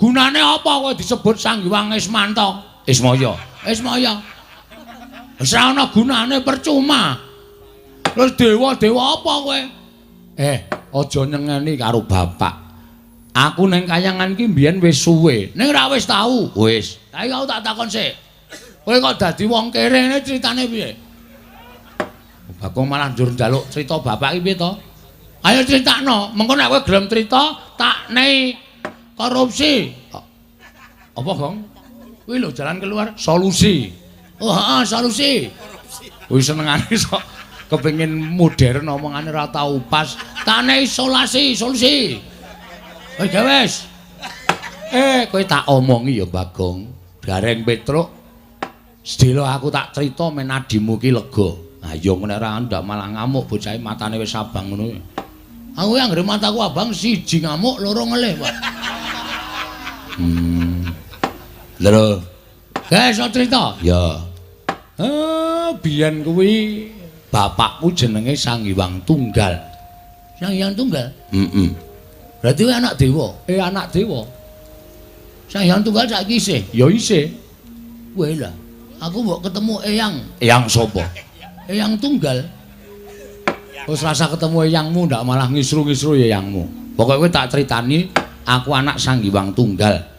Gunane apa kowe disebut Sang Hyang Ismanto? Ismaya. Ismaya. Wis ora ana gunane, percuma. Terus dewa-dewa apa kowe? Eh, aja nyengeni karo bapak. Aku ning kayangan iki mbiyen wis suwe. Ning ora wis tau. Wis. Saiki aku tak takon sik. Kowe kok dadi wong kere ngene critane piye? Bagong malah njur njaluk crita bapak iki piye to? Ayo critakno, mengko nek kowe gelem crita tak nei korupsi. Apa, Gong? Kuwi lho jalan keluar solusi. Oh, heeh, solusi. Kuwi senengane sok kepengin modern, omongane ora tau pas. Tak nei isolasi, solusi. Wis wis. Eh, kowe tak omongi ya, Bagong. Gareng Petruk. Sedelo aku tak crita men adimu ki lega. Ha iya, nek ora ndak malah ngamuk bocah, matane wis abang ngono. Aku yang anggere mataku abang, siji ngamuk, loro ngelih, Pak. Lho. Guys, iso crita? Ya. Eh, biyen kuwi bapakku jenenge Sang Hyang Tunggal. Sang Hyang Tunggal? Heeh. Berarti kowe anak dewa? Eh, anak dewa. Sang Hyang Tunggal saiki isih? Ya isih. Kowe lah. Aku mbok ketemu Eyang. Eyang sapa? Eyang Tunggal. Wis rasa ketemu eyangmu, ndak malah ngisru-ngisru ya eyangmu. Pokoke kowe tak critani, aku anak Sang Hyang Tunggal.